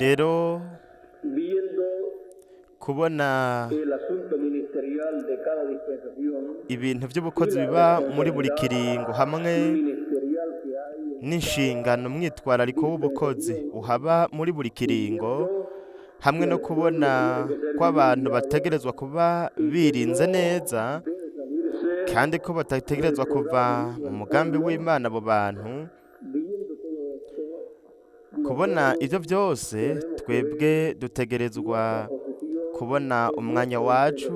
Rero Viendo kubona el asunto ministerial de cada dispensación ibintu by'ubukozi biba muri buri kiringo hamwe ministerial que hay en n'inshingano umwitwarariko w'ubukozi uhaba muri buri kiringo hamwe no kubona ko abantu bategerezwa kuba birinze neza debe salirse kandi ko batategerezwa kuva mu mugambi w'Imana abo bantu. Viendo todo esto, Kubona ibyo byose, twebwe dutegerezwa kubona umwanya wacu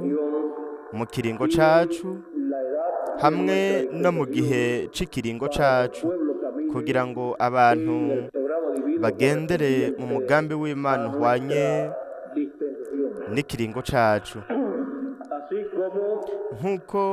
mu kiringo cacu la edad hamwe no mu gihe c'ikiringo cacu pueblo camine kugira ngo abantu el programa divino bagendere mu mugambi w'Imana uhwanye dispensación. n'ikiringo cacu. Así como Nk'uko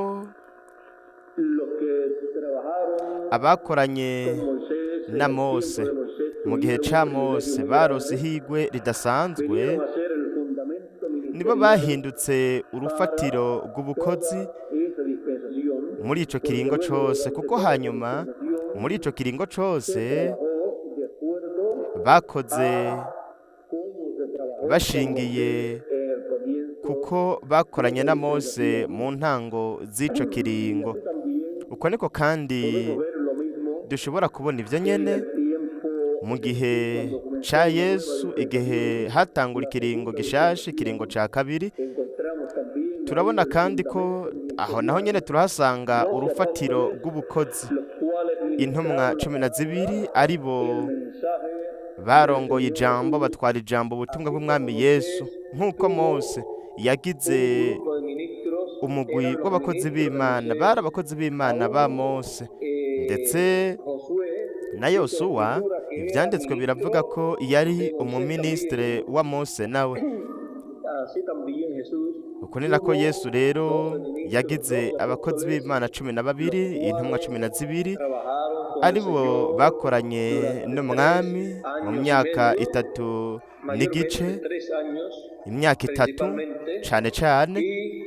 los que trabajaron abakoranye con Moisés en na el tiempo Mose de Moisés mu gihe tuvieron ca un Mose privilegio muy barose grande, ihigwe ridasanzwe, vinieron a ser el fundamento nibo ministerial bahindutse urufatiro rw'ubukozi toda esa dispensación, muri ico porque kiringo luego cose, durante kuko toda esa hanyuma dispensación muri ico kiringo se cose trabajó de acuerdo bakoze a cómo se trabajó con bashingiye Moisés en el comienzo kuko bakoranye de na esa Mose dispensación. mu ntango z'ico Y kiringo. así también Uko niko kandi podemos ver lo mismo dushobora kubona ivyo en nyene el tiempo mu de gihe Jesús, cuando comenzó ca una nueva Yesu, igihe dispensación, hatangura la ikiringo segunda gishasha, ikiringo dispensación. ca kabiri. Encontramos también ahí Turabona el kandi ko fundamento aho naho nyene ministerial, turahasanga 12 urufatiro apóstoles, rw'ubukozi, los cuales intumwa ministraron la cumi na palabra, zibiri ari bo el mensaje del barongoye Señor ijambo, Jesús, batwara ijambo, ubutumwa así como bw'umwami Yesu, Moisés nk'uko Mose tuvo yagize un grupo de ministros, umugwi eran los w'abakozi ministros de b'Imana, Moisés, bari abakozi b'Imana ba aún Mose. Ndetse Josué, na dice la Yosuwa, escritura que era ivyanditswe biravuga ministro ko yari de Moisés umuminisitire también. wa Mose nawe. Así también Jesús Uko ni nako tuvo Yesu rero 12 ministros, yagize 12 abakozi apóstoles, b'Imana cumi na babiri, los intumwa cumi na cuales zibiri, trabajaron con el ari bo Señor bakoranye durante n'umwami 3 mu años y myaka medio, 3 n'igice, mayormente 3 años imyaka 3 principalmente, cane cane, y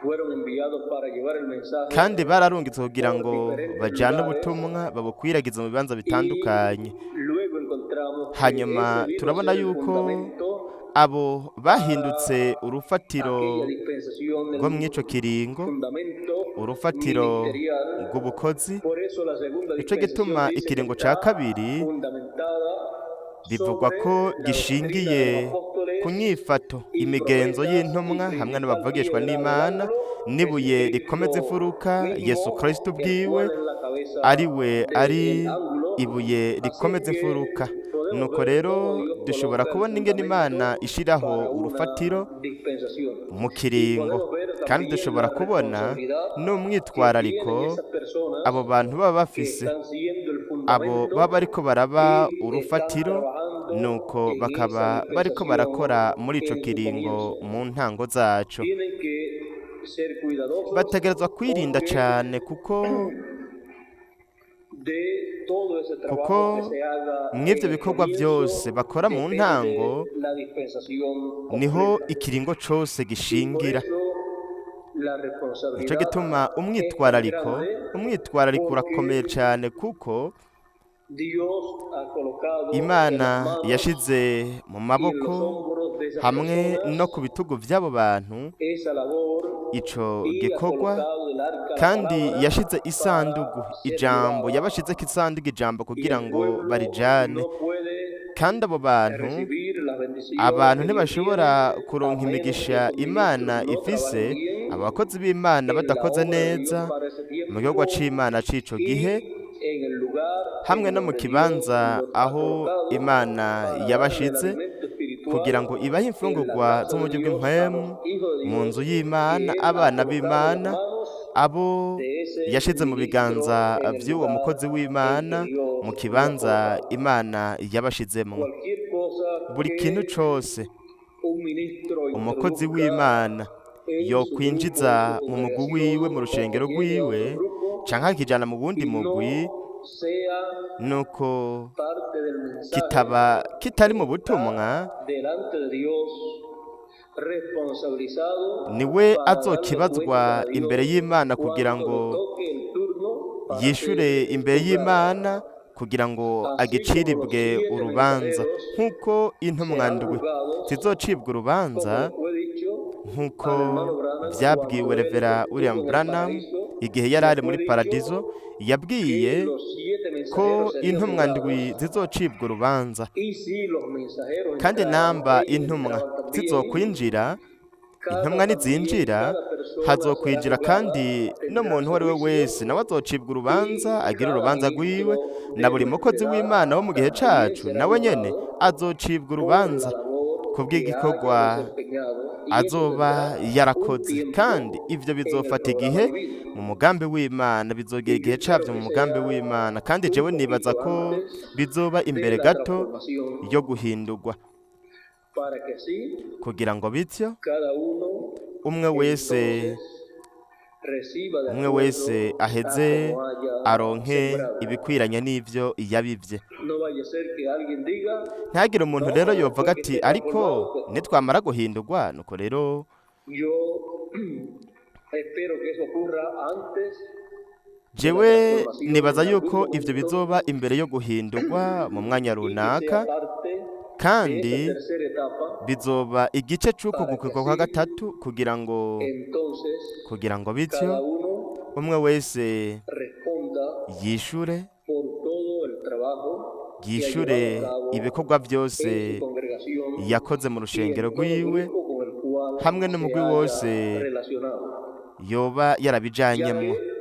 fueron enviados para llevar el mensaje kandi bararungitswe kugira por ngo diferentes bajane lugares. ubutumwa babukwiragize mu bibanza Y bitandukanye. luego encontramos que Hanyuma ese vino a turabona ser el yuko fundamento abo para bahindutse urufatiro aquella dispensación, rwo el mw'ico kiringo, fundamento urufatiro ministerial. rw'ubukozi. Por eso la segunda Nico dispensación gituma dice que ikiringo ca está kabiri fundamentada bivugwa sobre ko la doctrina de gishingiye los apóstoles ku nyifato, y imigenzo profetas y y'intumwa hamwe principal n'abavugishwa piedra del n'Imana, ángulo, n'ibuye rikomeza Jesucristo imfuruka, Yesu mismo, Kristo el ubwiwe, cual es la cabeza ari we ari del ángulo. ibuye Así rikomeza que imfuruka. podemos Nuko ver rero cómo Dios dushobora coloca el kubona ingene Imana fundamento ishiraho para una urufatiro dispensación. mu Y kiringo, podemos ver kandi también dushobora la kubona responsabilidad que tienen n'umwitwarariko esas personas abo bantu baba que bafise, están siendo el abo fundamento baba bariko baraba y están urufatiro, trabajando nuko en esa bakaba bariko dispensación barakora muri ico en su kiringo comienzo. mu ntango zaco. Tienen que ser cuidadosos Bategerezwa kwirinda porque cane kuko de todo ese kuko trabajo que se haga en mw'ivyo el bikorwa vyose comienzo bakora mu depende ntango la dispensación niho completa. ikiringo cose Y por gishingira. eso la Nico responsabilidad gituma es tan umwitwarariko grande umwitwarariko urakomeye porque cane kuko Dios ha colocado en las Imana manos yashize mu y en los maboko hombros de esas hamwe no ku personas bitugu vy'abo bantu esa labor ico y ha gikorwa, colocado el arca, la kandi palabra, yashize para isandugu ser ijambo, llevada yabashizeko isandugu ijambo y kugira el ngo pueblo barijane. no puede Kandi abo bantu recibir las bendiciones abantu que Dios ntibashobora tiene a kuronka menos que imigisha esos Imana ministros no ifise, trabajen bien abakozi b'Imana en la badakoze obra de Dios neza para ese mu gikorwa tiempo c'Imana c'ico gihe, y en el lugar hamwe en no mu donde Dios kibanza los ha aho colocado Imana para darle el yabashize alimento kugira espiritual ngo ibahe en la imfungurwa casa zo mu de buryo Dios a bw'impwemu los hijos de mu Dios nzu que y'Imana, Él ha abana colocado en las b'Imana, manos abo de ese yashize mu ministro biganza en el vy'uwo lugar mukozi en w'Imana que mu Dios lo ha kibanza colocado. Imana yabashizemwo. Cualquier cosa Buri kintu que cose un ministro umukozi introduzca w'Imana en su grupo, en yokwinjiza su mu mugwi wiwe, mu congregación o rushengero lleve a rwiwe, otro grupo canke akijana mu wundi y mugwi, no sea nuko parte del mensaje, kitaba kitari mu está butumwa, delante de Dios responsabilizado niwe para darle cuentas azokibazwa a imbere Dios y'Imana kugira cuando ngo le toque el turno para yishure ser imbere juzgado. y'Imana. Kugira ngo Así como los agiciribwe siete urubanza, mensajeros nk'uko intumwa serán ndwi juzgados, zizocibwa urubanza, como fue dicho nk'uko al hermano Branham vyabwiwe cuando él Revera estuvo William en el Branham paraíso, igihe yari le ari fue muri dicho paradizo, yabwiye que los siete ko mensajeros serían intumwa ndwi juzgados. zizocibwa urubanza. Y si los mensajeros Kandi entraban, namba ellos intumwa entraban también, zizokwinjira, cada intumwa también, nizinjira, cada persona será hazokwinjira juzgada, kandi tendrá n'umuntu su uwo ari we juicio wese nawe azocibwa urubanza, y agira cada urubanza rwiwe, ministro na de buri nuestra mukozi edad w'Imana wo mu gihe también cacu será nawe nyene juzgado azocibwa por la urubanza labor que haya kubw'igikorwa desempeñado, y eso azoba tendrá un yarakoze. tiempo Kandi ivyo en el bizofata programa igihe divino. mu mugambi w'Imana, bizogera Y yo igihe espero cavyo mu que mugambi sea w'Imana. Kandi un jewe nibaza poquito ko antes bizoba de imbere la gato transformación, yo guhindurwa, para que así kugira ngo bityo cada uno umwe wese entonces reciba de umwe wese acuerdo a aheze como haya aronke sembrado. ibikwiranye n'ivyo yabivye. No vaya a ser que alguien diga: Ntihagire umuntu no, rero yovuga después que ati esté ariko transformado, pues no. nitwamara guhindurwa nuko rero. Yo espero que eso ocurra antes de la Jewe transformación nibaza en algún yuko ivyo momento bizoba imbere yo guhindurwa mu mwanya y que sea runaka, parte de kandi esa tercera etapa bizoba igice c'uko para que gukwegwa kwa así gatatu, kugira ngo entonces kugira ngo bityo cada uno umwe wese responda yishure por todo el trabajo que ha yishure llevado a cabo ibikorwa en vyose su congregación yakoze mu y rushengero en todo el rwiwe grupo con el cual hamwe se n'umugwi haya wose relacionado. yoba Ya yarabijanyemwo. que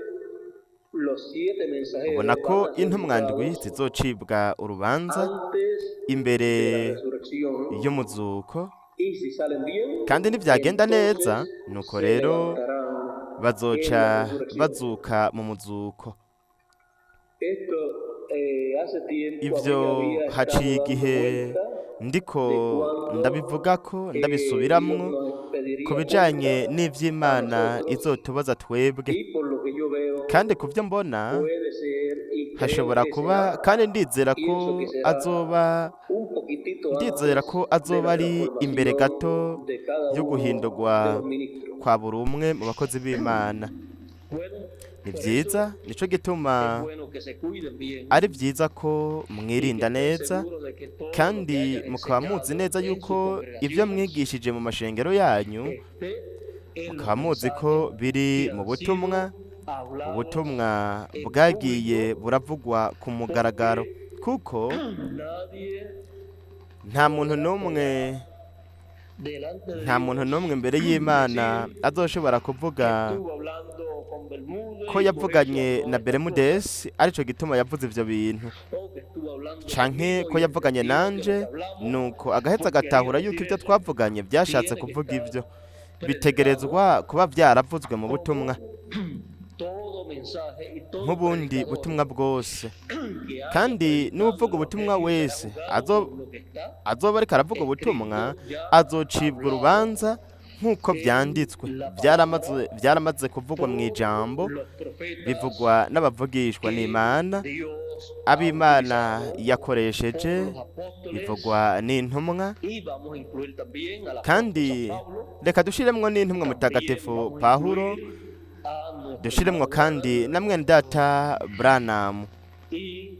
los siete Ubona mensajeros ko van a ser intumwa ndwi juzgados zizocibwa urubanza antes imbere de la resurrección, y'umuzuko, y si salen bien, kandi nivyagenda neza, entonces nuko se rero levantarán en la bazoca resurrección. bazuka mu muzuko. Esto hace tiempo a mí Ivyo me había estado haciye dando igihe cuenta ndiko de cuando ndabivugako, Dios ndabisubiramwo nos ku pediría bijanye cuenta a n'ivy'Imana nosotros, izotubaza twebwe. y por lo que yo veo Kandi ku vyo mbona puede ser y creo hashobora que kuba, será, kandi ndizera ko pienso que será azoba, un poquitito ndizera antes ko de azoba la ari imbere gato transformación de cada yo uno de guhindurwa los ministros. kwa buri umwe mu bakozi b'Imana. Bueno, Ni por vyiza, eso nico gituma es bueno que se cuiden bien ari vyiza ko y que mwirinda estén neza, seguros de que todo lo que kandi hayan mukaba muzi enseñado neza en sus yuko ivyo congregaciones mwigishije mu mashengero yanyu, esté en los mukaba muzi ko mensajes biri que mu han butumwa, sido hablados ubutumwa en bwagiye público, buravugwa ku mugaragaro, porque kuko nadie nta muntu podrá n'umwe podrá delante de nta muntu Dios n'umwe imbere y'Imana decir azoshobora kuvuga estuvo hablando con Bermúdez ko y por eso yavuganye habló na estas cosas, Bermudez arico gituma yavuze ivyo bintu, o que estuvo hablando canke conmigo ko y yavuganye entendió que lo nanje, que hablamos, nuko agaheza pues quería agatahura yuko decir ivyo eso. twavuganye vyashatse Tiene que kuvuga estar ivyo. predicado Bitegerezwa kuba vyaravuzwe mu butumwa como todo mensaje y todo nk'ubundi predicador butumwa bwose. que haya Kandi predicado n'uwuvuga el ubutumwa Evangelio será wese juzgado por lo que está azoba ariko aravuga ubutumwa, escrito ya azocibwa hablado urubanza nk'uko en vyanditswe. la Vyaramaze palabra vyaramaze kuvugwa por mw'ijambo, los profetas bivugwa n'abavugishwa que n'Imana, Dios ha ab'Imana utilizado yakoresheje, por los apóstoles, bivugwa n'intumwa. y vamos a incluir también al apóstol Kandi San Pablo, reka dushiremwo n'intumwa también mutagatifu vamos a Pawulo, incluir a nuestro dushiremwo hermano kandi Branham, na mwene data Branham. y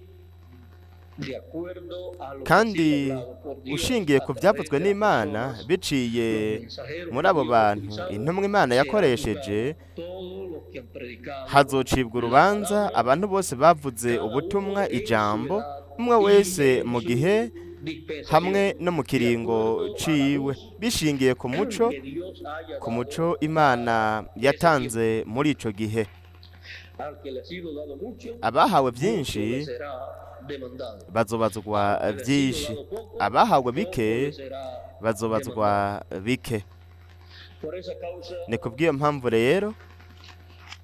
de acuerdo a lo que ha sido Kandi hablado por Dios ushingiye a ku través vyavuzwe de las n'Imana personas, biciye los mensajeros muri que abo Dios ha bantu, utilizado, intumwa Imana serán yakoresheje, juzgados todos los que han predicado hazocibwa la urubanza palabra, abantu bose bavuze cada ubutumwa uno en su ijambo, edad umwe y wese en mu su gihe hamwe dispensación, no mu de kiringo acuerdo a la ciwe, luz bishingiye ku muco, que Dios haya ku dado muco Imana a ese tiempo. yatanze muri ico gihe. Al que le ha sido dado mucho, Abahawe mucho vyinshi le será demandado. bazobazwa Al que le ha sido vyinshi, dado poco, abahawe poco bike le será bazobazwa demandado. bike. Por esa causa, Ni kubw'iyo mpamvu rero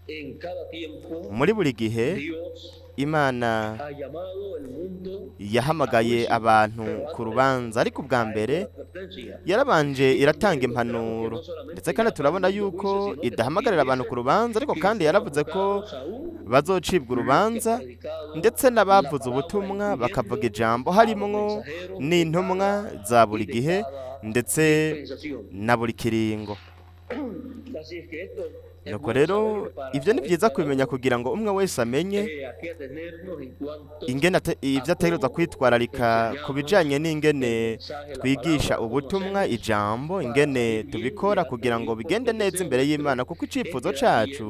en cada tiempo, muri buri gihe Dios Imana ha llamado el mundo a yahamagaye juicio, abantu pero ku antes rubanza, ariko ubwa ha hecho mbere la advertencia. yarabanje Y también iratanga encontramos que impanuro. no Ndetse solamente kandi llama al turabona mundo a yuko juicio, sino que también idahamagarira abantu dice ku rubanza, ariko que kandi serán yaravuze ko juzgados aún bazocibwa los que han urubanza, predicado ndetse la n'abavuze palabra, ubutumwa bakavuga incluyendo ijambo, a los harimwo mensajeros de n'intumwa cada za buri y de gihe cada ndetse dispensación. na buri kiringo. Así es que esto Nuko rero ibyo ni byiza kubimenya kugira ngo umwe wese amenye ingene ibyo ategerezwa kwitwararika ku bijanye n'ingene twigisha ubutumwa, ijambo, ingene tubikora kugira ngo bigende neza imbere y'Imana, kuko icifuzo cacu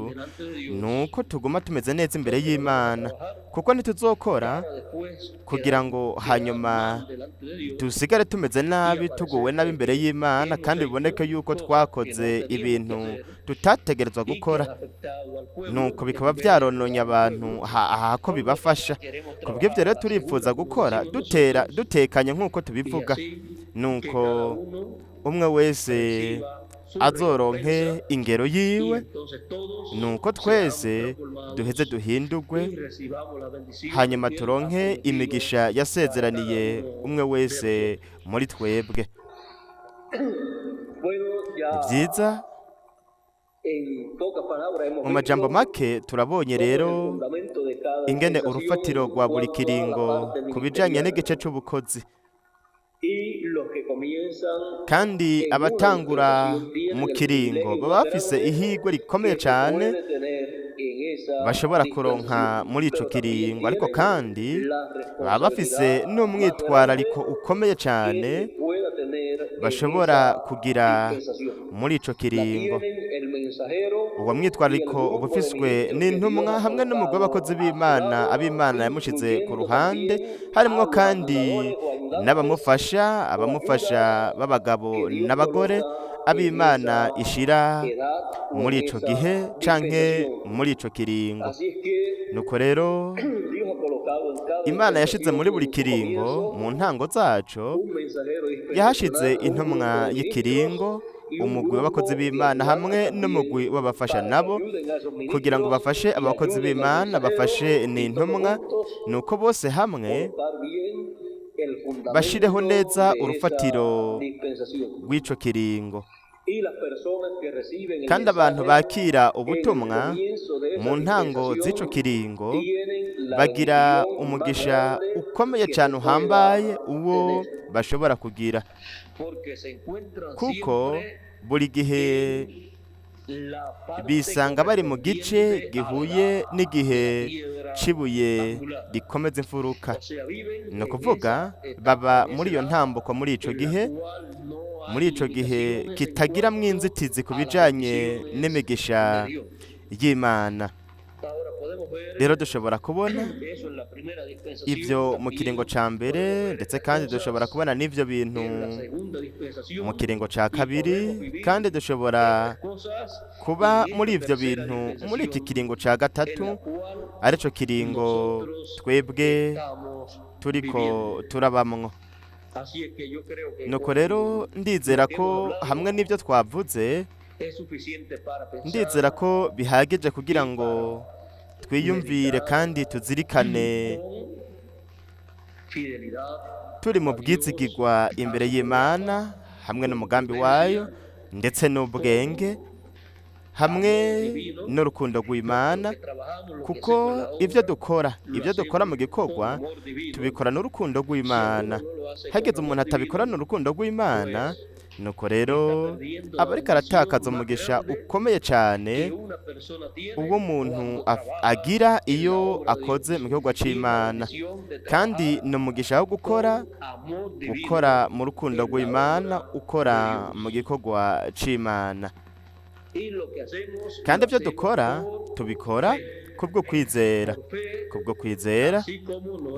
ni uko tuguma tumeze neza imbere y'Imana, kuko ntituzokora kugira ngo hanyuma dusigare tumeze nabi, tuguwe nabi imbere y'Imana, kandi biboneke yuko twakoze ibintu tutategerezwa gukora, nuko bikaba byarononye abantu ahako bibafasha. Kubw'ibyo rero turifuza gukora dutera dutekanye nk'uko tubivuga, nuko umwe wese azoronke ingero yiwe, nuko twese duheze duhindurwe, hanyuma turonke imigisha yasezeraniye umwe wese muri twebwe. Ni byiza. Mu majambo make turabonye rero ingene urufatiro rwa buri kiringo ku bijanye n'igice c'ubukozi, kandi abatangura mu kiringo baba bafise ihigwe rikomeye cane bashobora kuronka muri ico kiringo, ariko kandi baba bafise n'umwitwarariko ukomeye cane bashobora kugira muri ico kiringo. Uwo mwitwarariko uba ufiswe n'intumwa hamwe n'umugwi w'abakozi b'Imana, ab'Imana yamushize ku ruhande, harimwo kandi n'abamufasha, abamufasha b'abagabo n'abagore, ab'Imana ishira muri ico gihe canke muri ico kiringo. Nuko rero Imana yashize muri buri kiringo mu ntango zaco, yahashize intumwa y'ikiringo, umugwi w'abakozi b'Imana hamwe n'umugwi w'abafasha nabo, kugira ngo bafashe abakozi b'Imana, bafashe n'intumwa, nuko bose hamwe bashireho neza urufatiro rw'ico kiringo. Kandi abantu bakira ubutumwa mu ntango z'ico kiringo bagira umugisha ukomeye cyane uhambaye uwo bashobora kugira, kuko buri gihe bisanga bari mu gice gihuye n'igihe cibuye rikomeza imfuruka. Ni ukuvuga baba muri iyo ntambuko muri ico gihe, muri ico gihe kitagiramwo inzitizi ku bijanye n'imigisha y'Imana. Rero dushobora kubona ibyo mu kiringo ca mbere, ndetse kandi dushobora kubona n'ivyo bintu mu kiringo ca kabiri, kandi dushobora kuba muri ivyo bintu muri iki kiringo ca gatatu, arico kiringo twebwe turiko turabamwo. Nuko rero ndizera ko hamwe n'ibyo twavuze, ndizera ko bihagije kugira ngo twiyumvire kandi tuzirikane turi mu bwizigirwa imbere y'Imana hamwe n'umugambi wayo, ndetse n'ubwenge hamwe n'urukundo rw'Imana, kuko ibyo dukora, ibyo dukora mu gikorwa tubikora n'urukundo rw'Imana. Hageze umuntu atabikorana urukundo rw'Imana, nuko rero aba ariko aratakaza umugisha ukomeye cyane uwo umuntu agira iyo akoze mu gikorwa c'Imana. Kandi ni umugisha wo gukora, gukora mu rukundo rw'Imana, ukora mu gikorwa c'Imana. Kandi ibyo dukora tubikora kubwo kwizera, kubwo kwizera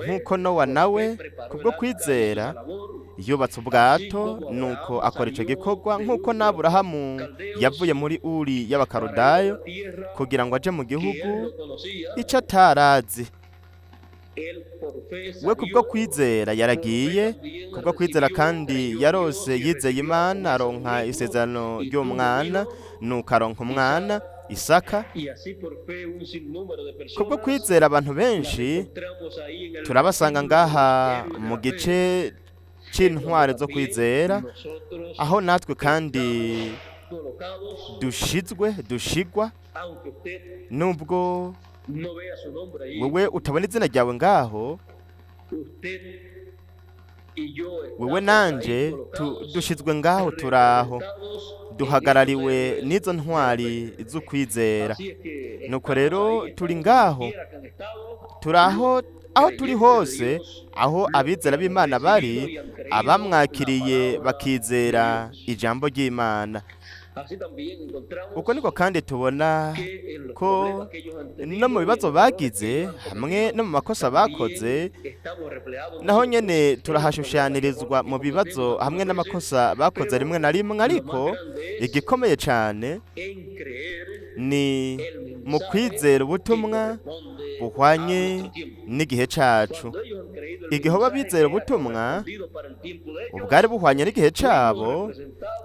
nk'uko Nowa nawe kubwo kwizera yubatse ubwato, nuko akora ico gikorwa, nk'uko n'Aburahamu yavuye muri Uri y'Abakarudayo kugira ngo aje mu gihugu ico atarazi. We kubwo kwizera yaragiye, kubwo kwizera kandi yarose, yizeye Imana, aronka isezerano ry'umwana, nuko aronka umwana Isaka. Kubwo kwizera abantu benshi turabasanga ngaha mu gice c'intwari zo kwizera, aho natwe kandi dushizwe, dushigwa, nubwo wewe utabona izina ryawe ngaho, Wewe nanje dushizwe ngaho, turaho duhagarariwe n'izo ntwari z'ukwizera. Nuko rero turi ngaho, turaho, aho turi hose, aho abizera b'Imana bari, abamwakiriye bakizera ijambo ry'Imana. Uko niko kandi tubona ko no mu bibazo bagize hamwe no mu makosa bakoze, naho nyene turahashushanirizwa mu bibazo hamwe n'amakosa bakoze rimwe na rimwe. Ariko igikomeye cyane ni mu kwizera ubutumwa buhwanye n'igihe cacu. Igihe baba bizera ubutumwa ubwari buhwanye n'igihe cabo,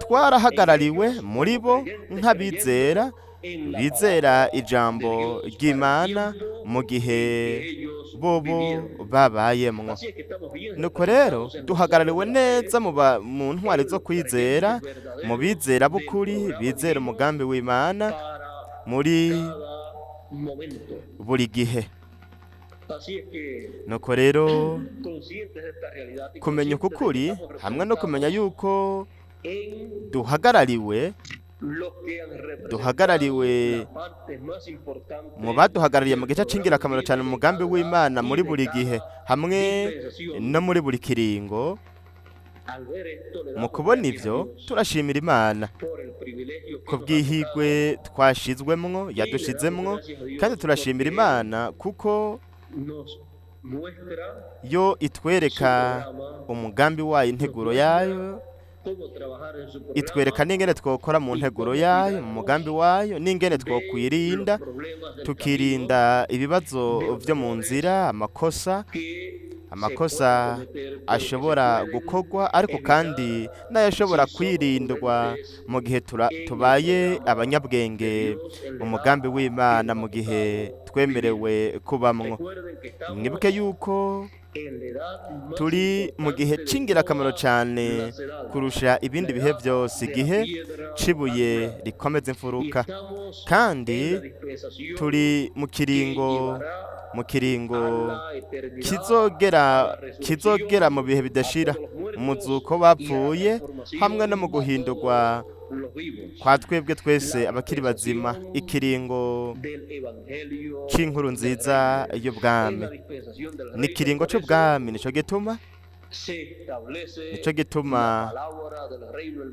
twarahagarariwe muri bo nk'abizera bizera ijambo ry'Imana mu gihe bobo babayemwo. Nuko rero duhagarariwe neza mu ntwari zo kwizera, mu bizera b'ukuri bizera umugambi w'Imana muri buri gihe. Nuko rero kumenya uku kuri hamwe no kumenya yuko duhagarariwe mu baduhagarariye mu gice c'ingirakamaro cyane mu mugambi w'Imana muri buri gihe hamwe no muri buri kiringo. Mu kubona ivyo, turashimira Imana ku bw'ihigwe twashizwemwo, yadushizemwo, kandi turashimira Imana kuko yo itwereka umugambi wayo, integuro yayo, itwereka n'ingene twokora mu nteguro yayo, mu mugambi wayo, n'ingene twokwirinda, tukirinda ibibazo vyo mu nzira, amakosa ashobora gukorwa, ariko kandi n'ayashobora kwirindwa mu gihe tubaye abanyabwenge mu mugambi w'Imana mu gihe twemerewe kubamwo. Mwibuke yuko turi mu gihe c'ingirakamaro cyane kurusha ibindi bihe byose, igihe cibuye rikomeza imfuruka, kandi turi mu kiringo kizogera mu bihe bidashira, umuzuko bapfuye hamwe no mu guhindurwa kwa twebwe twese abakiri bazima, ikiringo c'inkuru nziza y'ubwami. Ni ikiringo c'ubwami, nico gituma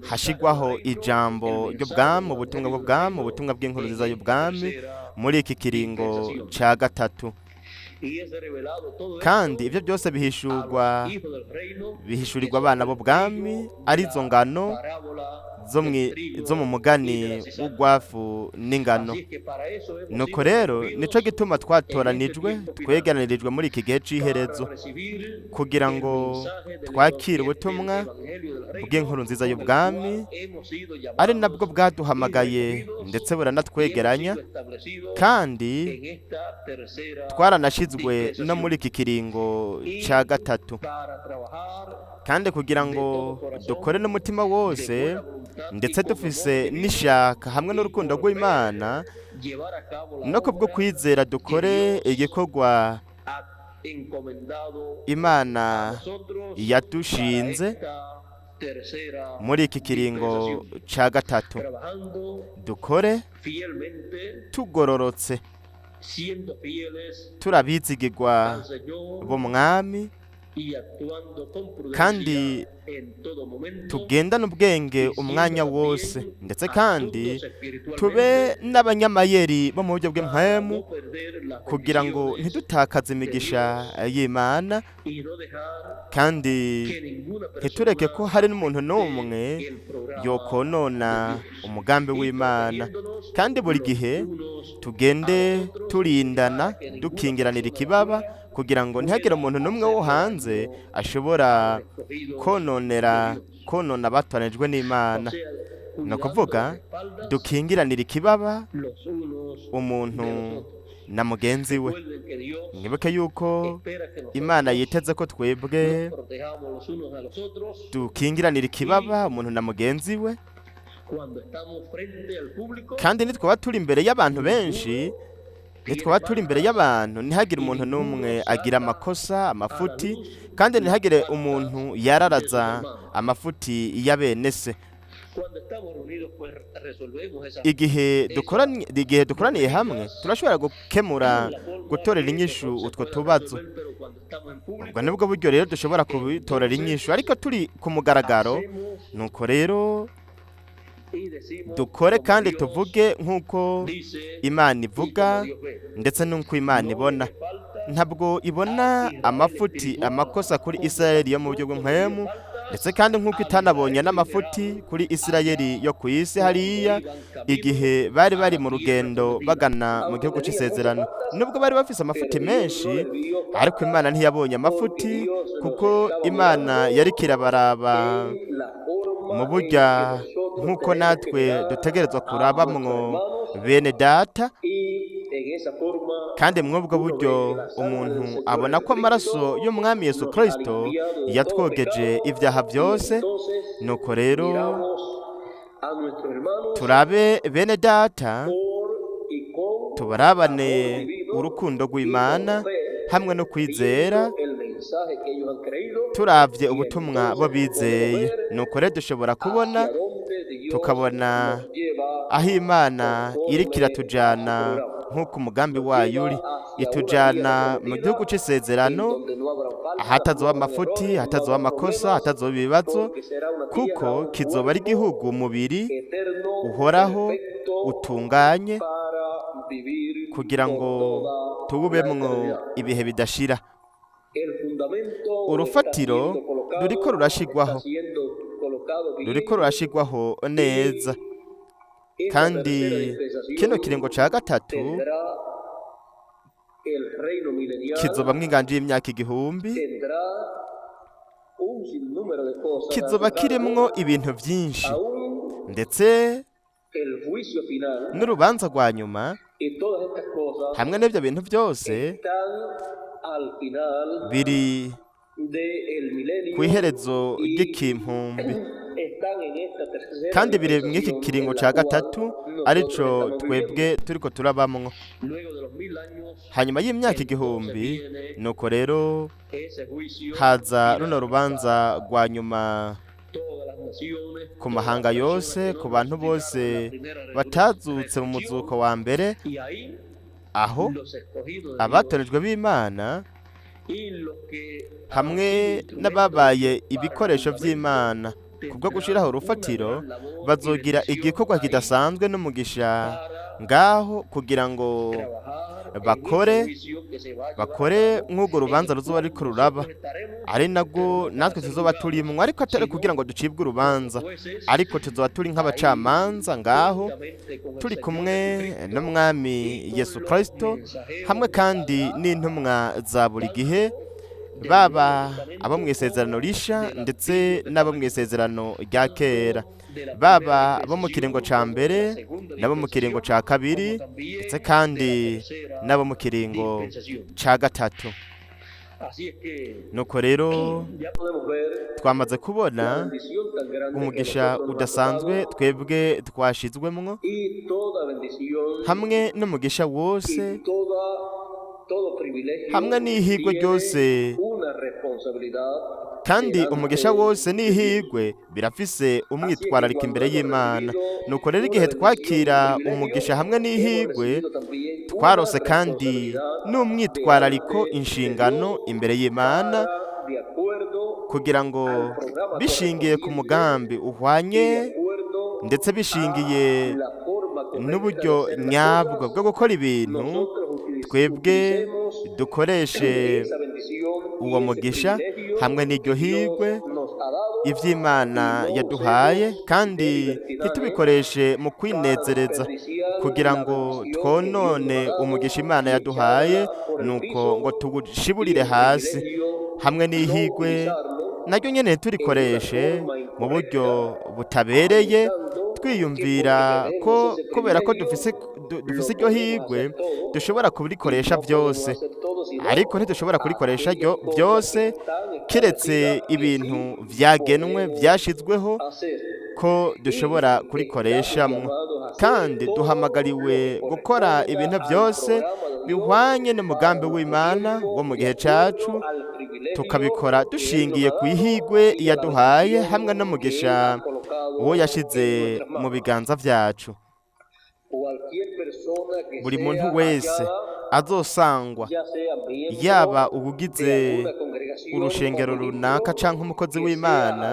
hashigwaho ijambo ry'ubwami, ubutumwa bw'ubwami, ubutumwa bw'inkuru nziza y'ubwami muri iki kiringo ca gatatu. Kandi ibyo byose bihishurwa, bihishurirwa abana b'ubwami, arizo ngano zo mu mugani w'ugwafu n'ingano. Nuko rero nico gituma twatoranijwe, twegeranirijwe muri iki gihe c'iherezo kugira ngo twakire ubutumwa bw'inkuru nziza y'ubwami, ari nabwo bwaduhamagaye ndetse buranatwegeranya, kandi twaranashizwe no muri iki kiringo ca gatatu, kandi kugira ngo dukore n'umutima wose ndetse dufise n'ishaka hamwe n'urukundo rw'Imana no kubwo kwizera, dukore igikorwa Imana yadushinze muri iki kiringo ca gatatu. Dukore tugororotse, turabizigirwa b'Umwami, kandi tugendane ubwenge umwanya wose, ndetse kandi tube n'abanyamayeri bo mu buryo bw'impwemu kugira ngo ntidutakaze imigisha y'Imana, kandi ntitureke ko hari n'umuntu n'umwe yokonona umugambi w'Imana, kandi buri gihe tugende turindana, dukingiranira ikibaba kugira ngo ntihagire umuntu n'umwe wo hanze ashobora konona abatoranijwe n'Imana. Ni ukuvuga dukingiranira ikibaba umuntu na mugenzi we. Mwibuke yuko Imana yiteze ko twebwe dukingiranira ikibaba umuntu na mugenzi we, kandi nitwaba turi imbere y'abantu benshi. Nitwaba turi imbere y'abantu, ntihagire umuntu n'umwe agira amakosa, amafuti, kandi ntihagire umuntu yararaza amafuti ya bene se. Igihe dukoraniye hamwe, turashobora gukemura, gutorera inyishu utwo tubazo. Ubwo nibwo buryo rero dushobora kubitorera inyishu, ariko turi ku mugaragaro. Nuko rero dukore kandi tuvuge nk'uko Imana ivuga ndetse n'uko Imana ibona. Ntabwo ibona amafuti, amakosa kuri Isirayeli yo mu buryo bw'impwemu, ndetse kandi nk'uko itanabonye n'amafuti kuri Isirayeli yo ku isi hariya igihe bari bari mu rugendo bagana mu gihugu cy'isezerano. Nubwo bari bafise amafuti menshi, ariko Imana ntiyabonye amafuti, kuko Imana yariko irabaraba mu burya nk'uko natwe dutegerezwa kurabamwo bene data. Kandi mw'ubwo buryo umuntu abona ko amaraso y'Umwami Yesu Kirisito yatwogeje ibyaha byose. Nuko rero turabe bene data, tubarabane urukundo rw'Imana hamwe no kwizera, turavye ubutumwa bo bizeye. Nuko rero dushobora kubona, tukabona aho Imana iriko iratujana nk'uko umugambi wayo uri. Itujana mu gihugu c'isezerano, ahatazoba amafuti, ahatazoba amakosa, ahatazoba ibibazo, kuko kizoba ari igihugu mubiri uhoraho utunganye, kugira ngo tuwubemwo ibihe bidashira. Urufatiro ruriko rurashigwaho, ruriko rurashigwaho neza, kandi kino kiringo ca gatatu kizobamwo inganji y'imyaka 1000, kizoba kirimwo ibintu vyinshi, ndetse n'urubanza rwa nyuma hamwe n'ivyo bintu byose biri kw'iherezo ry'ikimpumbi, kandi biri mw'iki kiringo ca gatatu, arico twebwe turiko turabamwo. Hanyuma y'imyaka 1000, nuko rero haza runo rubanza rwa nyuma ku mahanga yose, ku bantu bose batazutse mu muzuko wa mbere, aho abatorejwe b'Imana hamwe n'ababaye ibikoresho vy'Imana kubwo gushiraho urufatiro bazogira igikorwa kidasanzwe n'umugisha ngaho, kugira ngo bakore nk'urwo rubanza ruzoba ariko ruraba, ari nabwo natwe tuzoba turimwo, ariko atari kugira ngo ducibwe urubanza, ariko tuzoba turi nk'abacamanza ngaho, turi kumwe n'Umwami Yesu Kristo hamwe kandi n'intumwa za buri gihe, baba abo mu isezerano risha ndetse n'abo mu isezerano rya kera, baba abo mu kiringo ca mbere n'abo mu kiringo ca kabiri, ndetse kandi n'abo mu kiringo ca gatatu. Nuko rero twamaze kubona umugisha udasanzwe twebwe twashizwemwo, hamwe n'umugisha wose hamwe n'ihigwe ryose. Kandi umugisha wose n'ihigwe birafise umwitwarariko imbere y'Imana. Nuko rero igihe twakira umugisha hamwe n'ihigwe, twarose kandi n'umwitwarariko, inshingano imbere y'Imana, kugira ngo bishingiye ku mugambi uhwanye, ndetse bishingiye n'uburyo nyabwo bwo gukora ibintu, twebwe dukoreshe uwo mugisha hamwe n'iryo higwe ivy'Imana yaduhaye, kandi ntitubikoreshe mu kwinezereza kugira ngo twonone umugisha Imana yaduhaye, nuko ngo tuwushiburire hasi, hamwe n'ihigwe naryo nyene turikoreshe mu buryo butabereye, twiyumvira ko kubera ko dufise iryo higwe dushobora kurikoresha byose. Ariko ntidushobora kurikoresha ryo byose, keretse ibintu vyagenwe, vyashizweho ko dushobora kurikoreshamwo. Kandi duhamagariwe gukora ibintu byose bihwanye n'umugambi w'Imana wo mu gihe cacu, tukabikora dushingiye ku ihigwe yaduhaye hamwe n'umugisha uwo yashize mu biganza vyacu. Buri muntu wese azosangwa, yaba uwugize urushengero runaka canke umukozi w'Imana,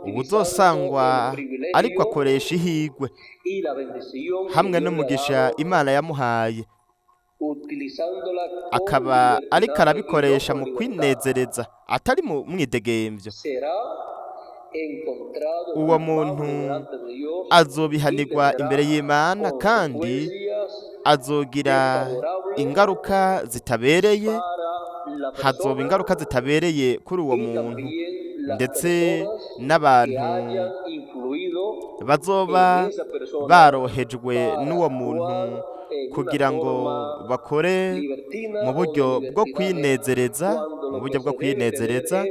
uwuzosangwa ariko akoresha ihigwe hamwe n'umugisha Imana yamuhaye, akaba ariko arabikoresha mu kwinezereza atari mu mwidegemvyo, uwo muntu azobihanirwa imbere y'Imana kandi azogira ingaruka zitabereye, hazoba ingaruka zitabereye kuri uwo muntu ndetse n'abantu bazoba barohejwe n'uwo muntu kugira ngo bakore mu buryo bwo kwinezereza, mu buryo bwo kwinezereza,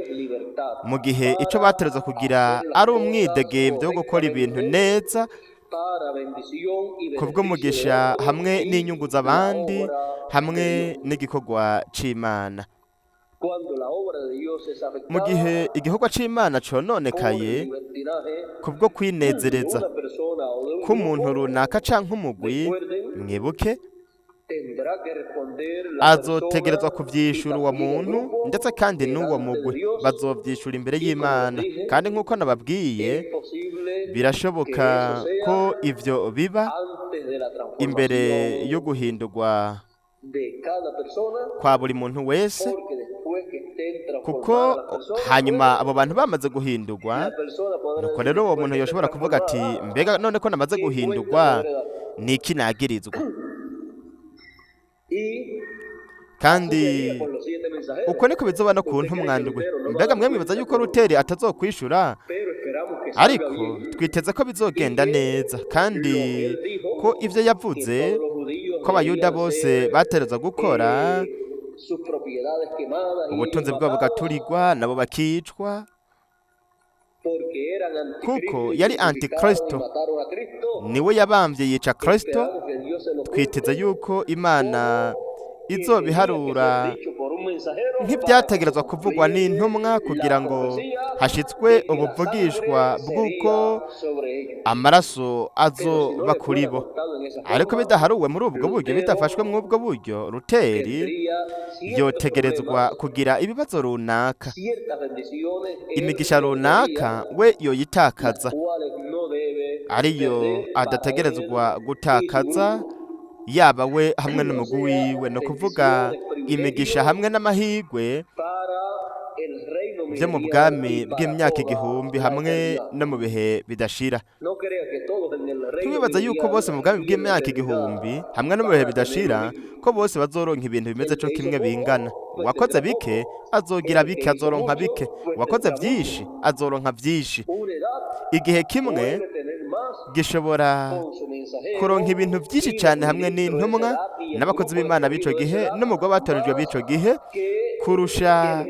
mu gihe ico baterezwa kugira ari umwidegemvyo wo gukora ibintu neza kubw'umugisha hamwe n'inyungu z'abandi hamwe n'igikorwa c'Imana. Mu gihe igikorwa c'Imana cononekaye kubwo kwinezereza k'umuntu runaka canke umugwi, mwibuke azotegerezwa kuvyishura uwo muntu ndetse kandi n'uwo mugwi bazovyishura imbere y'Imana. Kandi nk'uko nababwiye, birashoboka ko ivyo biba imbere yo guhindurwa kwa buri muntu wese, kuko hanyuma abo bantu bamaze guhindurwa, nuko rero uwo muntu yoshobora kuvuga ati mbega none ko namaze guhindurwa niki nagirizwa? Kandi uko niko bizoba no ku ntumwa ndwi. Mbega mwe mwibaza yuko Ruteri atazokwishura? Ariko twiteze ko bizogenda neza, kandi ko ivyo yavuze ko abayuda bose baterezwa gukora, ubutunzi bwabo bugaturirwa nabo bakicwa, kuko yari antikristo, niwe yabambye yica Kristo. Twiteze yuko Imana izobiharura nk'ibyategerezwa kuvugwa n'intumwa kugira ngo hashitswe ubuvugishwa bw'uko amaraso azoba kuri bo. Ariko bidaharuwe muri ubwo buryo, bidafashwe muri ubwo buryo, Ruteri yotegerezwa kugira ibibazo runaka, imigisha runaka we yoyitakaza, ariyo adategerezwa gutakaza, yaba we hamwe n'umugwi wiwe, ni ukuvuga imigisha hamwe n'amahigwe byo mu bwami bw'imyaka igihumbi hamwe no mu bihe bidashira. Ntiwibaza yuko bose mu bwami bw'imyaka igihumbi hamwe no mu bihe bidashira ko bose bazoronka ibintu bimeze co kimwe bingana. Uwakoze bike azogira bike, azoronka bike; uwakoze vyinshi azoronka vyinshi. Igihe kimwe gishobora kuronka ibintu vyinshi cane hamwe n'intumwa n'abakozi b'Imana b'ico gihe n'umugwi w'abatoranijwe b'ico gihe kurusha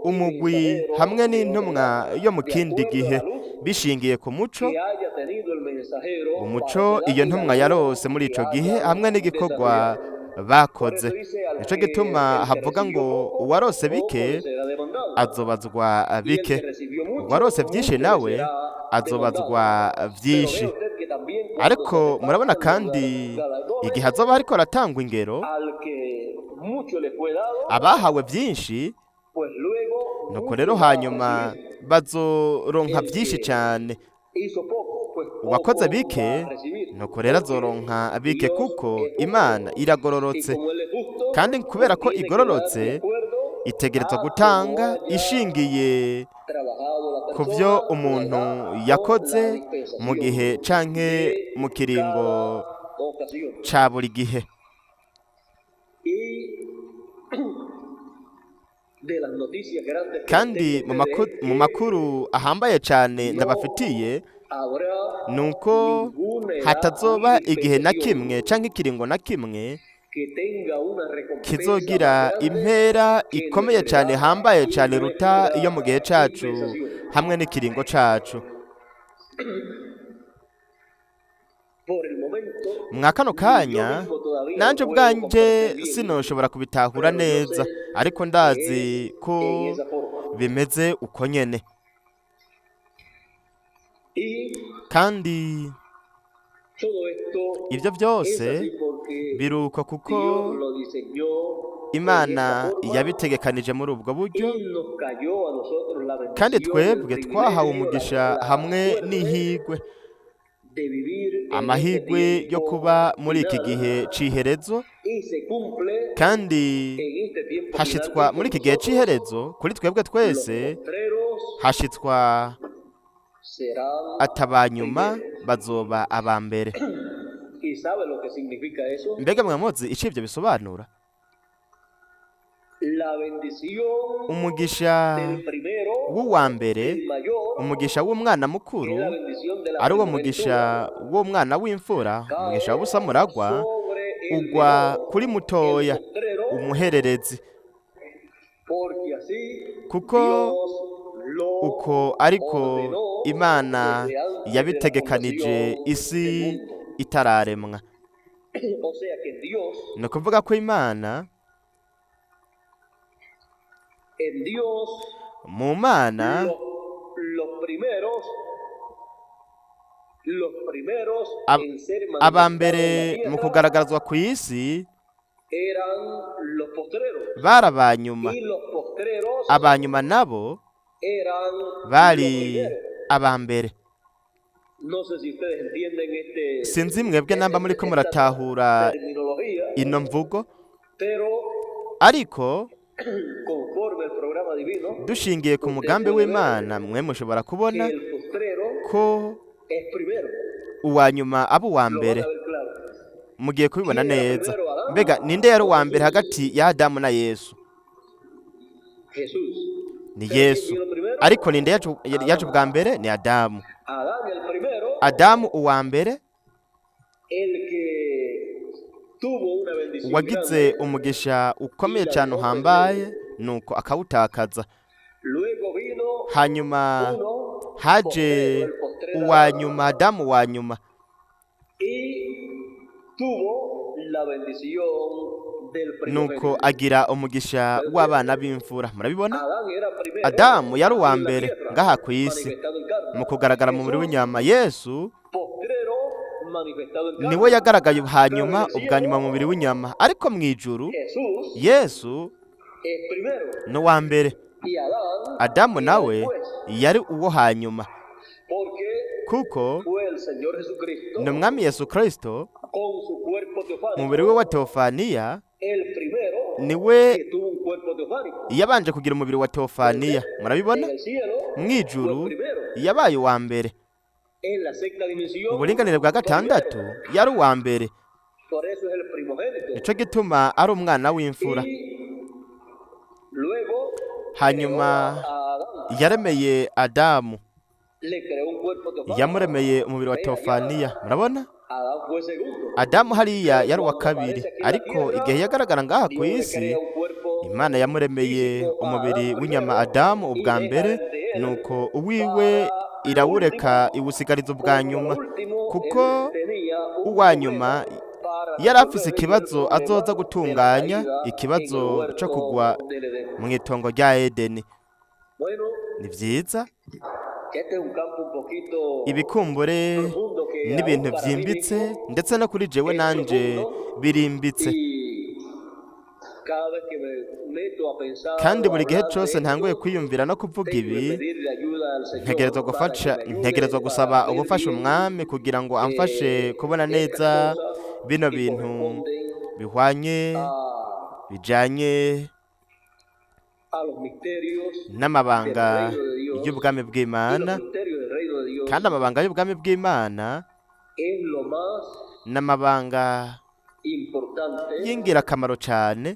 umugwi hamwe n'intumwa yo mu kindi gihe, bishingiye ku muco, umuco iyo ntumwa yarose muri ico gihe hamwe n'igikorwa bakoze. Nico gituma havuga ngo uwarose bike azobazwa bike, uwarose vyinshi nawe azobazwa vyinshi. Ariko murabona kandi igihe azoba ariko aratangwa ingero, abahawe vyinshi nuko rero hanyuma bazoronka vyinshi cane. Uwakoze bike nuko rero azoronka bike, kuko Imana iragororotse, kandi kubera ko igororotse itegerezwa gutanga ishingiye ku byo umuntu yakoze mu gihe canke mu kiringo ca buri gihe. Kandi mu makuru ahambaye cane ndabafitiye nuko hatazoba igihe na kimwe canke ikiringo na kimwe kizogira impera ikomeye cane ihambaye cane iruta iyo mu gihe cacu hamwe n'ikiringo cacu. Por el momento, Mwa kano ni yo kanya mismo todavía nanje lo puedo ubwanje comprender bien, sinoshobora kubitahura pero yo neza, sé ariko que ndazi es ko en esa forma. bimeze uko nyene. Y Kandi todo esto ivyo es vyose así porque biruko kuko Dios lo diseñó en Imana esa forma yabitegekanije muri ubwo buryo, y nos cayó a nosotros la kandi bendición, el twebwe twahawe privilegio, umugisha la hamwe suerte n'ihigwe, de vivir en este amahigwe yo tiempo kuba muri iki final gihe c'iherezo, y se cumple kandi en este tiempo final hashitswa que muri con iki gihe nosotros c'iherezo kuri twebwe los twese, postreros hashitswa serán atabanyuma primeros. bazoba aba mbere. ¿Y sabe lo que significa eso? Mbega mwamuzi ico ivyo bisobanura? La bendición Umugisha del primero, w'uwa mbere, el mayor, umugisha w'umwana es mukuru, la bendición de la ari wo mugisha primogenitura, w'umwana w'imfura, umugisha cae w'ubusamuragwa, sobre el ugwa menor, kuri el mutoya, postrero, umuhererezi, porque así kuko Dios lo uko ariko ordenó Imana desde antes de la yabitegekanije fundación del isi mundo. itararemwa. O sea que Dios, Ni ukuvuga ko Imana, en Dios, mu Mana, los primeros, los primeros en ser aba manifestados en la mbere mu tierra kugaragazwa ku isi eran los postreros. bari abanyuma, Y los postreros abanyuma nabo eran los bari primeros. aba mbere. No sé si ustedes entienden Sinzi mwebwe namba muriko esta muratahura terminología, ino mvugo, pero ariko conforme al programa divino, dushingiye ku ustedes mugambi pueden ver w'Imana, mwe mushobora kubona que el postrero ko es primero. uwa nyuma aba uwa Lo van mbere. a ver claro. Mugiye kubibona ¿Quién era neza. primero, Adán Mbega ninde yari o uwa mbere Jesús? hagati ya Adamu na Yesu? Jesús. Ni ¿Pero quién Yesu. vino primero? Ariko ninde yaje Adán. ubwa mbere? Ni Adamu. Adán el primero, Adamu uwa mbere el que tuvo una bendición wagize grande umugisha y ukomeye la cyane dejó perder. uhambaye, nuko akawutakaza. Luego vino Hanyuma uno haje postrero, el postrer uwa Adán, nyuma, Adamu uwa nyuma, y tuvo la bendición del nuko primogénito. agira umugisha ¿Ven w'abana ustedes? b'imfura. Murabibona? Adán era primero Adamu yari uwa aquí en la mbere tierra, ngaha ku isi manifestado en carne. mu kugaragara mu mubiri Jesús, w'inyama. Yesu postrero, manifestado en niwe carne. yagaragaye Pero en hanyuma el ubwa nyuma mu mubiri cielo, w'inyama, ariko mu ijuru Jesús Yesu es primero ni uwa mbere. y Adán Adamu era nawe después, yari uwo hanyuma, porque kuko fue el Señor Jesucristo ni umwami Yesu Kristo con su cuerpo mu mubiri we teofánico, wa teofaniya, el primero niwe que tuvo un cuerpo teofánico. yabanje kugira umubiri wa ¿Ven teofaniya. ustedes? Murabibona? En el cielo Mu fue ijuru primero, yabaye uwa mbere. en la sexta Mu dimensión buringanire bwa primero. gatandatu yari uwa mbere. Por eso es el primogénito. Nico gituma ari umwana w'imfura. Y luego creó Hanyuma a Adán, yaremeye Adamu, le creó un cuerpo teofánico. yamuremeye umubiri wa Ve allá, teofaniya. Murabona? Adán fue segundo. Adamu hariya Pero yari uwa cuando kabiri, aparece aquí en la ariko tierra, igihe yagaragara ngaha ku Dios le isi, crea un cuerpo Imana yamuremeye físico a umubiri Adán w'inyama primero Adamu y ubwa deja mbere, de él nuko uwiwe para lo irawureka último, iwusigariza ubwa porque a lo nyuma, último él kuko tenía un uwa nyuma problema para yari afise resolver y el ikibazo problema azoza de la gutunganya, caída en el ikibazo co huerto kugwa del Edén. mw'itongo rya Edeni. Bueno, Ni vyiza que este es un campo un poquito ibikumbure profundo que aún n'ibintu para mí vyimbitse, mismo ndetse no kuri jewe es nanje profundo birimbitse. y cada vez que me meto a pensar Kandi o a buri gihe hablar de cose ntanguye esto, kwiyumvira no kuvuga tengo que ibi, pedirle ayuda al ntegerezwa Señor para que gufasha me ayude ntegerezwa para gusaba ver ubufasha bien umwami kugira ngo amfashe kubona estas neza cosas bino que bintu corresponden bihwanye a, bijanye a los misterios del n'amabanga reino de Dios. y'ubwami Y los bw'Imana. misterios del reino de Kandi Dios amabanga y'ubwami bw'Imana es lo más n'amabanga importante y'ingirakamaro cane,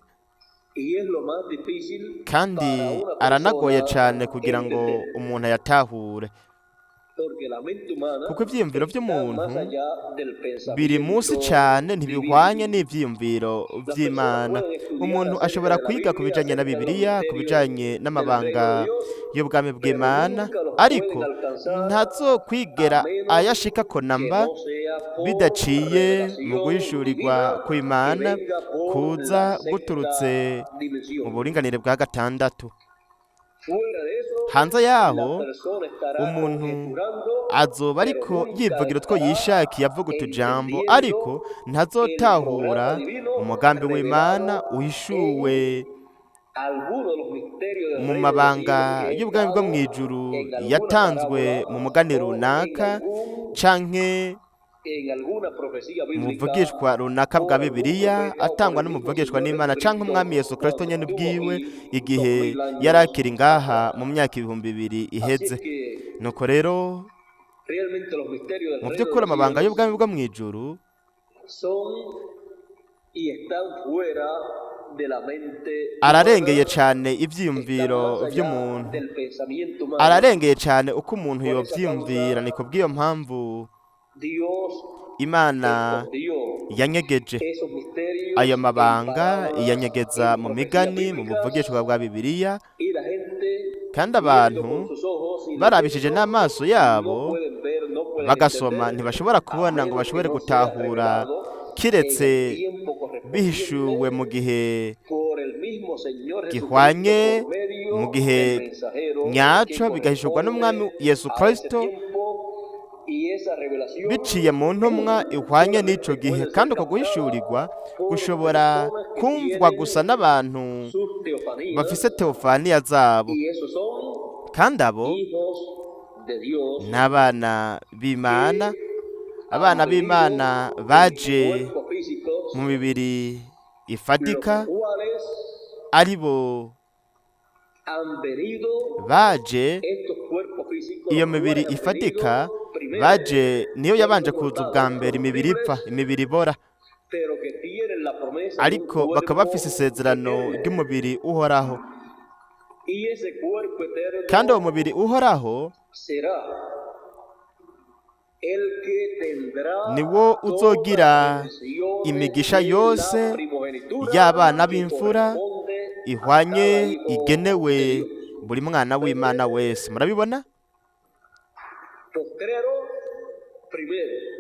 y es lo más difícil kandi para una aranagoye persona cane kugira ngo entender. umuntu ayatahure. Kuko ivyiyumviro vy'umuntu biri munsi cane, ntibihwanye n'ivyiyumviro vy'Imana. Umuntu ashobora kwiga ku bijanye na Bibiliya, ku bijanye n'amabanga y'ubwami bw'Imana, ariko ntazokwigera ayashikako namba bidaciye mu guhishurirwa kw'Imana kuza guturutse mu buringanire bwa gatandatu. Hanze yaho, umuntu azoba ariko yivugira utwo yishakiye, avuga utujambo, ariko ntazotahura umugambi w'Imana uhishuwe mu mabanga y'ubwami bwo mw'ijuru yatanzwe mu mugani runaka canke mu buvugishwa runaka bwa Bibiliya atangwa n'umuvugishwa n'Imana canke umwami Yesu Kristo nyene ubwiwe igihe yari akiri ngaha mu myaka 2000 iheze. Nuko rero, mu by'ukuri, amabanga y'ubwami bwo mw'ijuru ararengeye cane ivyiyumviro vy'umuntu, ararengeye cane uko umuntu yovyiyumvira. Ni kubw'iyo mpamvu Imana yanyegeje ayo mabanga, iyanyegeza mu migani, mu buvugishwa bwa Bibiliya, kandi abantu barabishije n'amaso yabo bagasoma ntibashobora kubona ngo bashobore gutahura, kiretse bihishuwe mu gihe gihwanye, mu gihe nyaco, bigahishurwa n'umwami Yesu Kristo biciye mu ntumwa ihwanye n'ico gihe. Kandi uko guhishurirwa gushobora kumvwa gusa n'abantu bafise teofaniya zabo, kandi abo n'abana b'Imana. Abana b'Imana baje mu mibiri ifatika, ari bo baje iyo mibiri ifatika, baje niyo yabanje kuza ubwa mbere, imibiri ipfa, imibiri ibora, ariko bakaba bafise isezerano ry'umubiri uhoraho. Kandi uwo mubiri uhoraho niwo uzogira imigisha yose y'abana b'imfura ihwanye igenewe buri mwana w'Imana wese. Murabibona,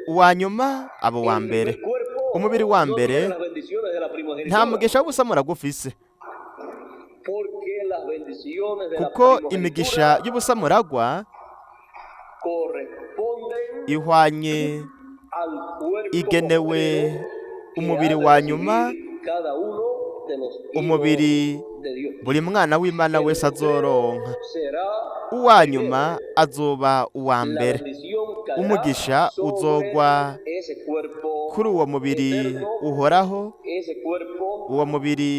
uwa nyuma abo wa mbere. Umubiri wa mbere nta mugisha w'ubusamuragwa ufise, kuko imigisha y'ubusamuragwa ihwanye igenewe umubiri wa nyuma, umubiri buri mwana w'Imana wese azoronka. Uwa nyuma azoba uwa mbere. Umugisha uzogwa kuri uwo mubiri uhoraho, uwo mubiri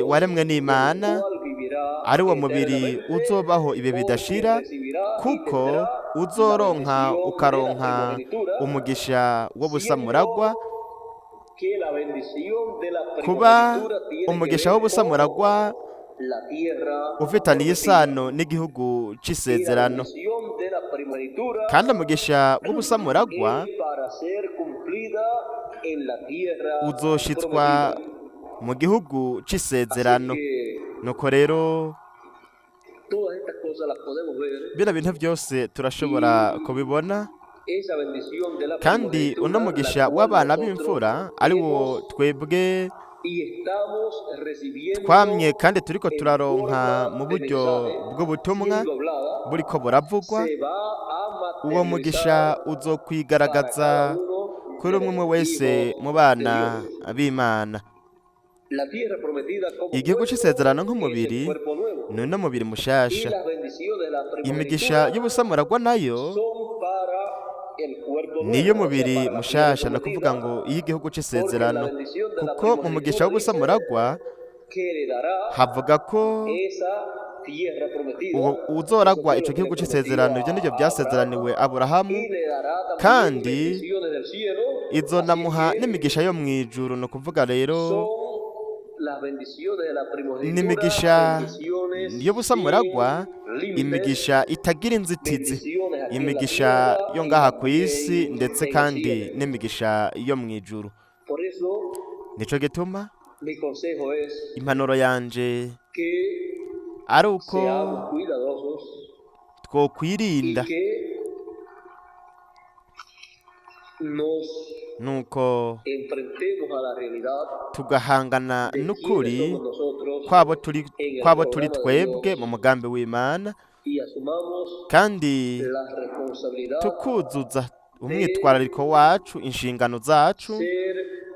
waremwe n'Imana, ari uwo mubiri uzobaho ibihe bidashira, kuko uzoronka ukaronka umugisha w'ubusamuragwa. Kuba umugisha w'ubusamuragwa ufitaniye isano n'igihugu c'isezerano, kandi umugisha w'ubusamuragwa uzoshitswa mu gihugu c'isezerano. Nuko rero, bino bintu byose turashobora kubibona. Kandi uno mugisha w'abana b'imfura ari wo twebwe twamye kandi turiko turaronka mu buryo bw'ubutumwa buriko buravugwa, uwo mugisha uzokwigaragaza kuri umwe umwe wese mu bana b'Imana. Igihugu c'isezerano nk'umubiri ni uno mubiri mushasha. Imigisha y'ubusamuragwa nayo niyo mubiri mushasha, ni ukuvuga ngo iyo igihugu c'isezerano, kuko mu mugisha w'ubusamuragwa havuga ko uzoragwa ico gihugu c'isezerano. Ivyo nivyo vyasezeraniwe Aburahamu, kandi izonamuha n'imigisha yo mw'ijuru. Ni ukuvuga rero, N'imigisha y'ubusamuragwa, imigisha itagira inzitizi, imigisha yo ngaha ku isi ndetse kandi n'imigisha yo mu ijuru. Nico gituma impanuro yanje ari uko twokwirinda nuko tugahangana n'ukuri kwabo turi twebwe mu mugambi w'Imana, kandi tukuzuza umwitwarariko wacu, inshingano zacu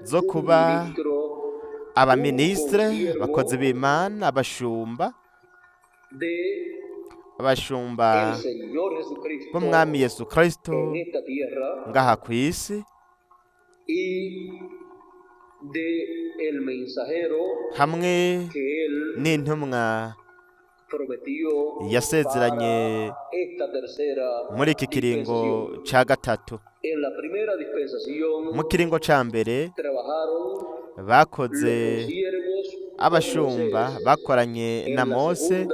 zo kuba abaminisitire, abakozi b'Imana, abashumba b'umwami Yesu Kristo ngaha ku isi, hamwe n'intumwa yasezeranye muri iki kiringo ca gatatu. Mu kiringo ca mbere bakoze abashumba bakoranye na Mose,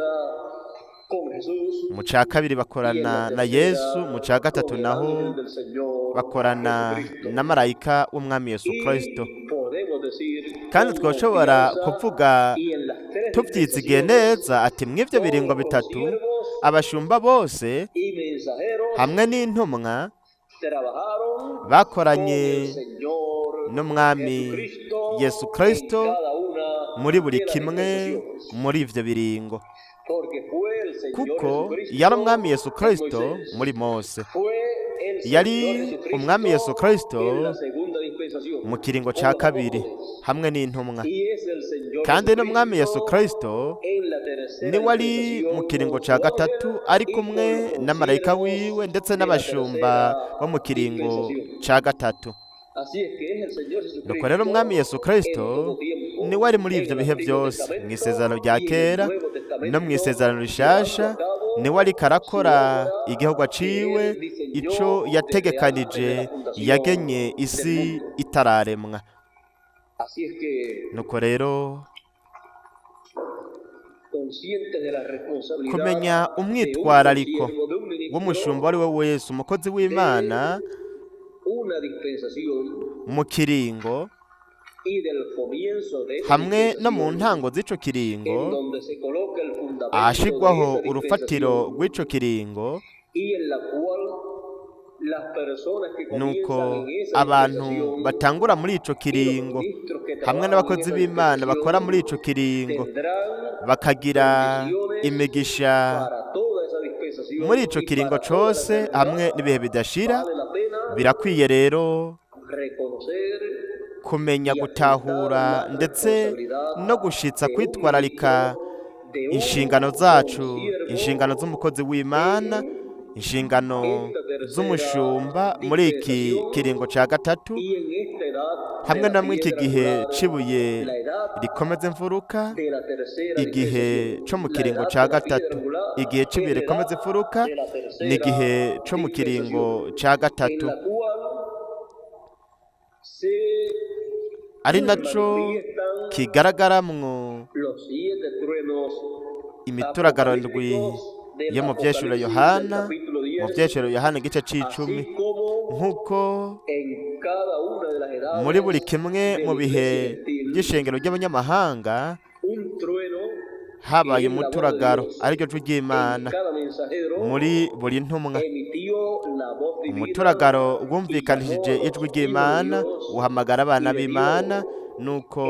mu ca kabiri bakorana na Yesu, mu ca gatatu naho bakorana na marayika w'umwami Yesu Kristo. Kandi twoshobora kuvuga tuvyizigiye neza ati mw'ivyo biringo bitatu abashumba bose hamwe n'intumwa bakoranye n'umwami Yesu Kristo muri buri kimwe muri ivyo biringo, kuko yari umwami Yesu Kristo muri Mose, yari umwami Yesu Kristo mu kiringo ca kabiri hamwe n'intumwa, kandi n'umwami Yesu Kristo niwe ari mu kiringo ca gatatu ari kumwe na marayika wiwe ndetse n'abashumba bo mu kiringo ca gatatu. Nuko rero umwami Yesu Kristo niwe ari muri ivyo bihe byose, mu isezerano rya kera no mu isezerano rishasha, niwe ariko arakora igihugu aciwe ico yategekanije yagenye isi itararemwa. Nuko rero kumenya umwitwarariko w'umushumba uwo ari we wese, umukozi w'Imana mu kiringo hamwe no mu ntango z'ico kiringo, ahashigwaho urufatiro rw'ico kiringo, nuko abantu batangura muri ico kiringo hamwe n'abakozi b'Imana bakora muri ico kiringo bakagira imigisha muri ico kiringo cose hamwe n'ibihe bidashira. Birakwiye rero kumenya gutahura ndetse no gushitsa kwitwararika inshingano zacu, inshingano z'umukozi w'Imana, inshingano z'umushumba muri iki kiringo ca gatatu hamwe na muri iki gihe cibuye rikomeza imfuruka, igihe co mu kiringo ca gatatu. Igihe cibuye rikomeza imfuruka ni igihe co mu kiringo ca gatatu, ari naco kigaragaramwo imituragaro ndwi yo mu vyeshuro Yohana, mu vyeshuro Yohana igice c'icumi, nk'uko muri buri kimwe mu bihe by'ishengero ry'abanyamahanga habaye umuturagaro, ariryo jwi ry'Imana muri buri ntumwa. Umuturagaro wumvikanishije ijwi ry'Imana uhamagara abana b'Imana, nuko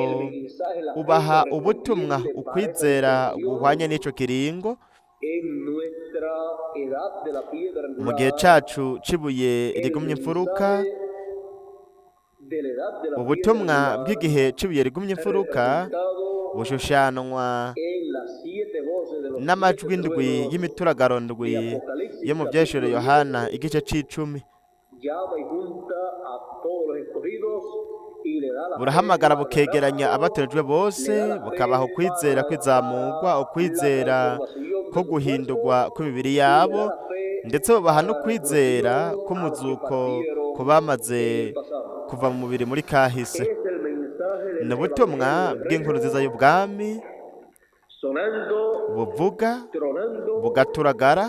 ubaha ubutumwa ukwizera guhwanye n'ico kiringo. Mu gihe cacu cibuye rigumye imfuruka, ubutumwa bw'igihe cibuye rigumye imfuruka bushushanwa n'amajwi ndwi y'imituragaro ndwi yo mu vyeshuro Yohana igice c'icumi. Burahamagara bukegeranya abatorejwe bose, bukabaha ukwizera kwizamurwa, ukwizera ko guhindurwa kw'imibiri yabo, ndetse bubaha no kwizera k'umuzuko ku bamaze kuva mu mubiri muri kahise. Ni ubutumwa bw'inkuru nziza y'ubwami buvuga bugaturagara,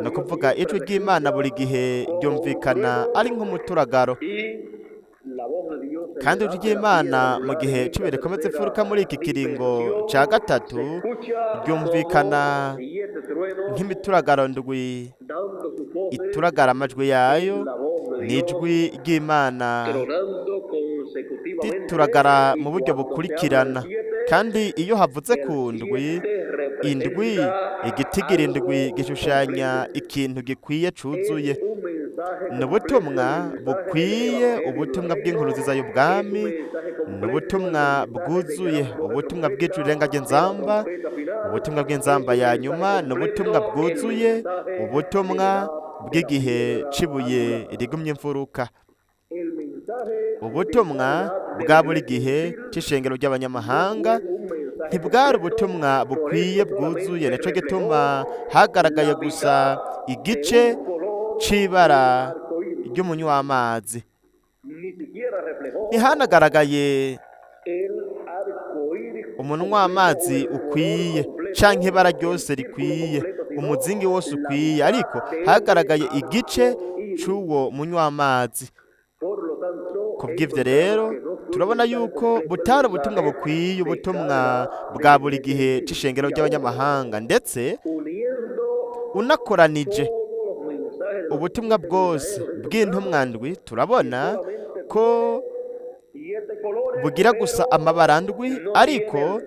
ni ukuvuga ijwi ry'Imana buri gihe ryumvikana ari nk'umuturagaro. Kandi ijwi ry'Imana mu gihe c'ibihe rikomeza imfuruka muri iki kiringo ca gatatu ryumvikana nk'imituragaro ndwi ituragara amajwi yayo. Ni ijwi ry'Imana rituragara mu buryo bukurikirana. Kandi iyo havuze ku ndwi, indwi igitigira indwi gishushanya ikintu gikwiye cuzuye. Ni ubutumwa bukwiye, ubutumwa bw'inkuru nziza y'ubwami, ni ubutumwa bwuzuye, ubutumwa bw'ijwi rirenga ry'inzamba, ubutumwa bw'inzamba ya nyuma, ni ubutumwa bwuzuye, ubutumwa bw'igihe c'ibuye rigumye imfuruka, ubutumwa bwa buri gihe c'ishengero ry'abanyamahanga. Ntibwari ubutumwa bukwiye bwuzuye, nico gituma hagaragaye gusa igice c'ibara ry'umunywa w'amazi, ntihanagaragaye umunwa w'amazi ukwiye canke ibara ryose rikwiye, umuzingi wose ukwiye, ariko hagaragaye igice c'uwo munywa w'amazi. Kubw'ivyo rero turabona yuko butari ubutumwa bukwiye, ubutumwa bwa buri gihe c'ishengero ry'abanyamahanga. Ndetse unakoranije ubutumwa bwose bw'intumwa ndwi, turabona ko bugira gusa amabara ndwi, ariko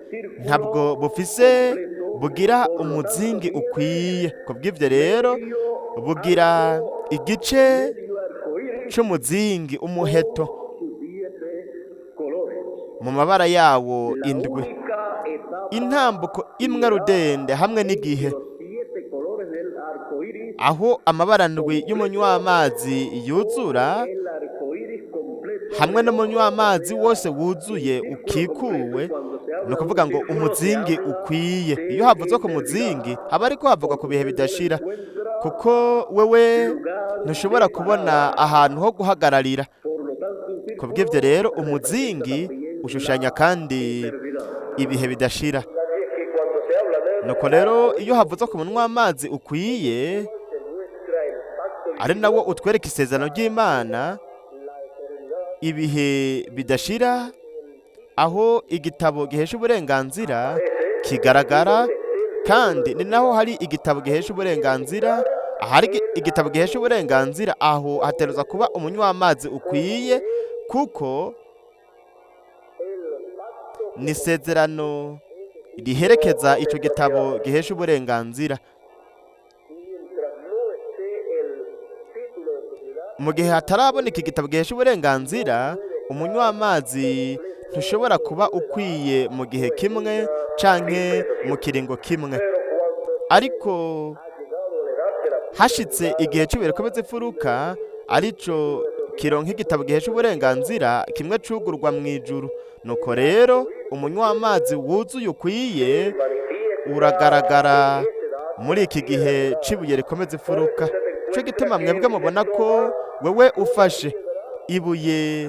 ntabwo bufise bugira umuzingi ukwiye. Kubw'ivyo rero bugira igice c'umuzingi, umuheto mu mabara yawo indwi, intambuko imwe rudende hamwe n'igihe aho amabara ndwi y'umunywa w'amazi yuzura, hamwe n'umunywa w'amazi wose wuzuye ukikuwe, ni ukuvuga ngo umuzingi ukwiye. Iyo havuzwe ku muzingi haba ariko havugwa ku bihe bidashira, kuko wewe ntushobora kubona ahantu ho guhagararira. Kubw'ivyo rero umuzingi ushushanya kandi ibihe bidashira. Nuko rero iyo havuzwe ku munwa w'amazi ukwiye, ari nawo utwereka isezerano ry'Imana, ibihe bidashira, aho igitabo gihesha uburenganzira kigaragara, kandi ni naho hari igitabo gihesha uburenganzira. Ahari igitabo gihesha uburenganzira aho hateruza kuba umunywa w'amazi ukwiye, kuko ni isezerano riherekeza ico gitabo gihesha uburenganzira. Mu gihe hataraboneka igitabo gihesha uburenganzira, umunywa w'amazi ntushobora kuba ukwiye mu gihe kimwe canke mu kiringo kimwe. Ariko hashitse igihe c'ibihe rikomeza imfuruka, arico kironka igitabo gihesha uburenganzira kimwe cugurwa mu ijuru. Nuko rero umunywa w'amazi wuzuye ukwiye uragaragara muri iki gihe c'ibuye rikomeza imfuruka. Nico gituma mwebwe mubona ko wewe ufashe ibuye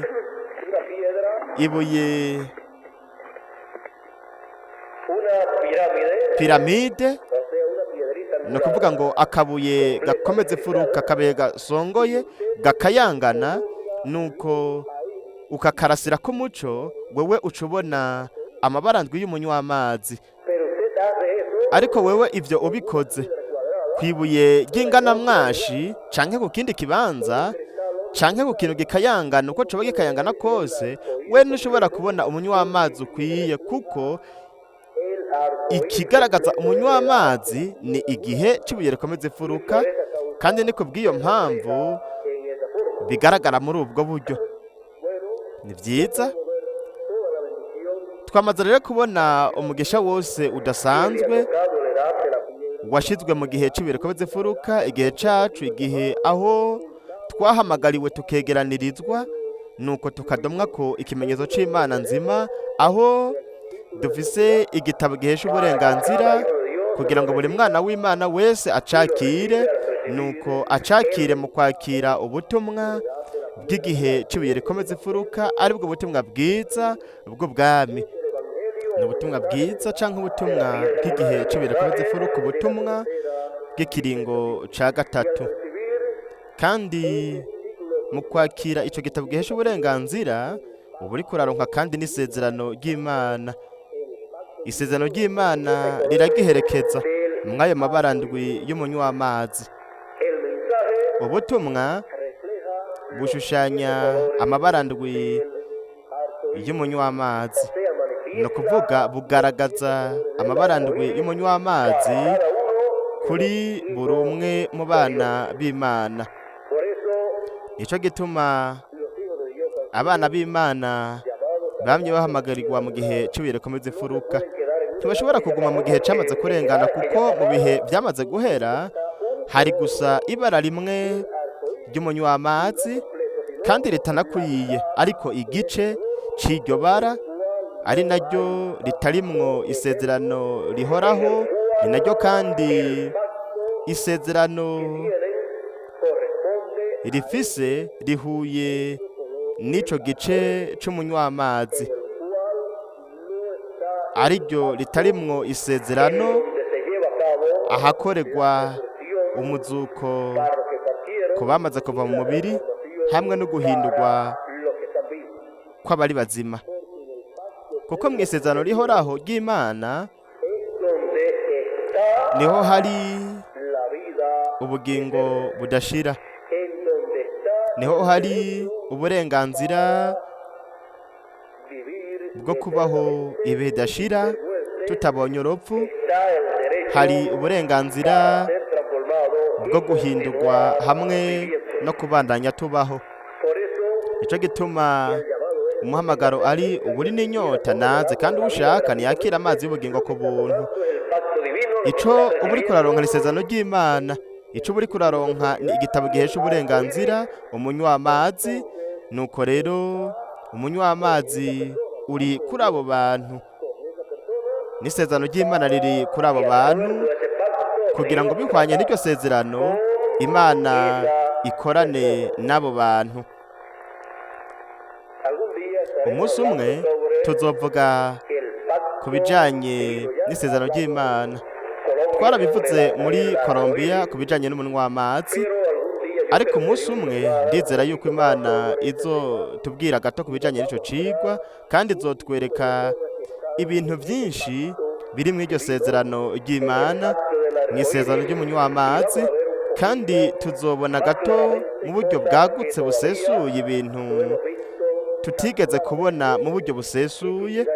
piramide, ni ukuvuga ngo akabuye gakomeza imfuruka, akabuye gasongoye gakayangana, nuko ukakarasira k'umuco, wewe uca ubona amabara ndwi y'umunywa w'amazi. Ariko wewe ivyo ubikoze kw'ibuye ry'inganamwashi canke ku kindi kibanza canke ku kintu gikayangana, uko coba gikayangana kose, we ntushobora kubona umunywa w'amazi ukwiye, kuko ikigaragaza umunywa w'amazi ni igihe c'ibuye rikomeza imfuruka. Kandi ni kubw'iyo mpamvu bigaragara muri ubwo buryo. Ni vyiza, twamaze rero kubona umugisha wose udasanzwe washizwe mu gihe c'ibuye rikomeza imfuruka, igihe cacu, igihe aho twahamagariwe tukegeranirizwa, nuko tukadomwa ko ikimenyetso c'Imana nzima, aho dufise igitabo gihesha uburenganzira kugira ngo buri mwana w'Imana wese acakire, nuko acakire mu kwakira ubutumwa bw'igihe c'ibuye rikomeza imfuruka, aribwo butumwa bwiza bw'ubwami. Ni ubutumwa bwiza canke ubutumwa bw'igihe c'ibuye rikomeza imfuruka, ubutumwa bw'ikiringo ca gatatu. Kandi mu kwakira ico gitabo gihesha uburenganzira, uba uriko uraronka kandi n'isezerano ry'Imana. Isezerano ry'Imana riragiherekeza mw'ayo mabara ndwi y'umunywa w'amazi. El mensaje Ubutumwa refleja bushushanya amabara ndwi y'umunywa w'amazi. sea Ni manifiesta ukuvuga bugaragaza amabara ndwi y'umunywa w'amazi cada uno. kuri buri umwe mu bana b'Imana. Por eso Nico gituma los hijos de Dios han abana b'Imana llamados bamye bahamagarirwa mu gihe c'ibuye rikomeza imfuruka. quedar en Ntibashobora kuguma mu gihe camaze kurengana, kuko mu bihe byamaze guhera hari gusa ibara rimwe ry'umunywa w'amazi kandi ritanakwiye, ariko igice c'iryo bara ari naryo ritarimwo isezerano rihoraho, ni naryo kandi isezerano tienen corresponde rifise rihuye n'ico gice c'umunywa w'amazi, el cual no está ariryo ritarimwo isezerano donde se lleva a cabo ahakorerwa umuzuko para los que partieron ku bamaze kuva mu mubiri hamwe no guhindurwa los que están vivos. kw'abari bazima, kuko mu isezerano rihoraho ry'Imana Es donde está niho hari la vida, ubugingo budashira, en donde está niho hari uburenganzira vivir bwo kubaho ibihe bidashira tutabonye urupfu. está el derecho Hari uburenganzira a ser transformado y bwo guhindurwa continuar hamwe viviendo. no kubandanya tubaho. Por eso Nico gituma el llamado es umuhamagaro ari uburi n'inyota naze, kandi ushaka ntiyakira amazi y'ubugingo ku buntu. el pacto divino lo que Ico está uba uriko uraronka ni isezerano ry'Imana. Ico uba uriko uraronka ni igitabo gihesha uburenganzira umunywa w'amazi. Nuko rero umunywa w'amazi uri kuri abo bantu, n'isezerano ry'Imana riri kuri abo bantu, ese pacto kugira ngo bihwanye n'iryo sezerano Imana ikorane n'abo bantu. Algún día estaremos Umunsi umwe hablando sobre tuzovuga el pacto ku bijanye n'isezerano ry'Imana. Colombia Twarabivuze sobre la muri el Colombia arcoíris, ku bijanye n'umunwa w'amazi, pero algún día yo ariko creo que umunsi Dios umwe nos va a dar ndizera yuko Imana izotubwira gato ku bijanye n'ico cigwa, kandi izotwereka ibintu vyinshi biri mw'iryo sezerano ry'Imana, mw'isezerano ry'umunywa w'amazi, kandi tuzobona gato mu buryo bwagutse busesuye ibintu tutigeze kubona mu buryo busesuye,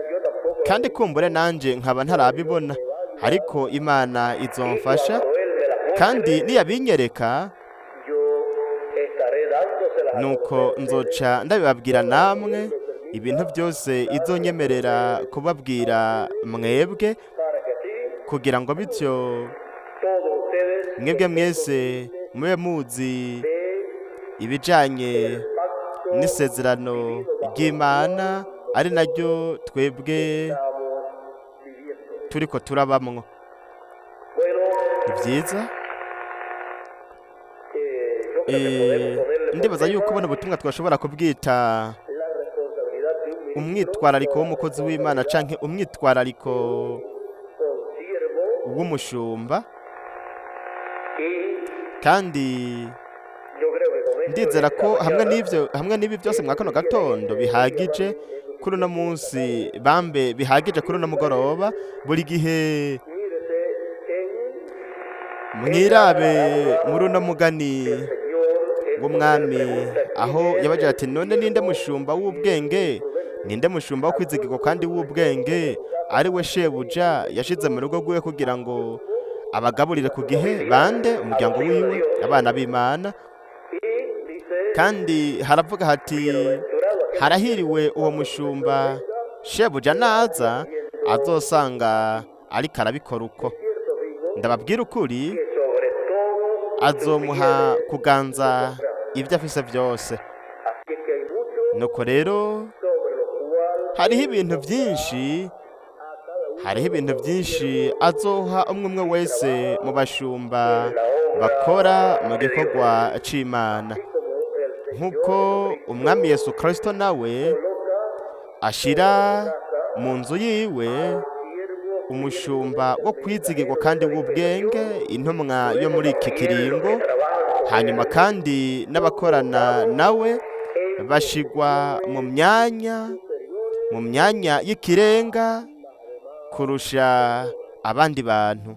kandi kumbure nanje nkaba ntarabibona, ariko Imana izomfasha, Cuando Él me las muestre, kandi niyabinyereka yo estaré dándoselas a nuko conocer. nzoca ndabibabwira namwe ibintu byose izonyemerera kubabwira mwebwe, Para que así kugira ngo bityo todos ustedes mwebwe mwese mube muzi de ibijanye pacto n'isezerano ry'Imana, ari naryo twebwe estamos viviendo. turiko turabamwo. Bueno, Ni byiza. yo creo que podemos ponerle por Ndibaza yuko tema buno butumwa twashobora kubwita la responsabilidad de un ministro umwitwarariko w'umukozi w'Imana canke umwitwarariko con siervo w'umushumba, y kandi yo creo que con esto ndizera en ko esta hamwe mañana n'ivyo, hamwe n'ibi byose mwa kano gatondo bihagije kuri uno munsi, bambe bihagije kuri uno mugoroba. Buri gihe mírese en mwirabe muri uno mugani el Señor en w'umwami, donde él pregunta quién aho es yabagira el ati none ninde mushumba w'ubwenge, ninde mushumba wo kwizigirwa kandi w'ubwenge, ari we shebuja yashize mu rugo rwiwe kugira ngo abagaburire ku gihe? Bande? Umuryango wiwe, abana b'Imana. Y dice Kandi haravuga hati bienaventurado aquel harahiriwe uwo mushumba shebuja naza azosanga ariko arabikora uko. cierto digo Ndababwira ukuri, que sobre todos azomuha kuganza ibyo afise byose. Así es que hay mucho Nuko rero sobre lo cual hariho ibintu byinshi, hariho ibintu byinshi azoha umwe umwe wese mu bashumba bakora mu gikorwa c'Imana, así como el Nk'uko Umwami Yesu Kirisito nawe ashira mu nzu yiwe umushumba wo kwizigirwa kandi w'ubwenge, intumwa yo muri iki kiringo, hanyuma kandi n'abakorana nawe bashigwa mu myanya y'ikirenga kurusha abandi bantu.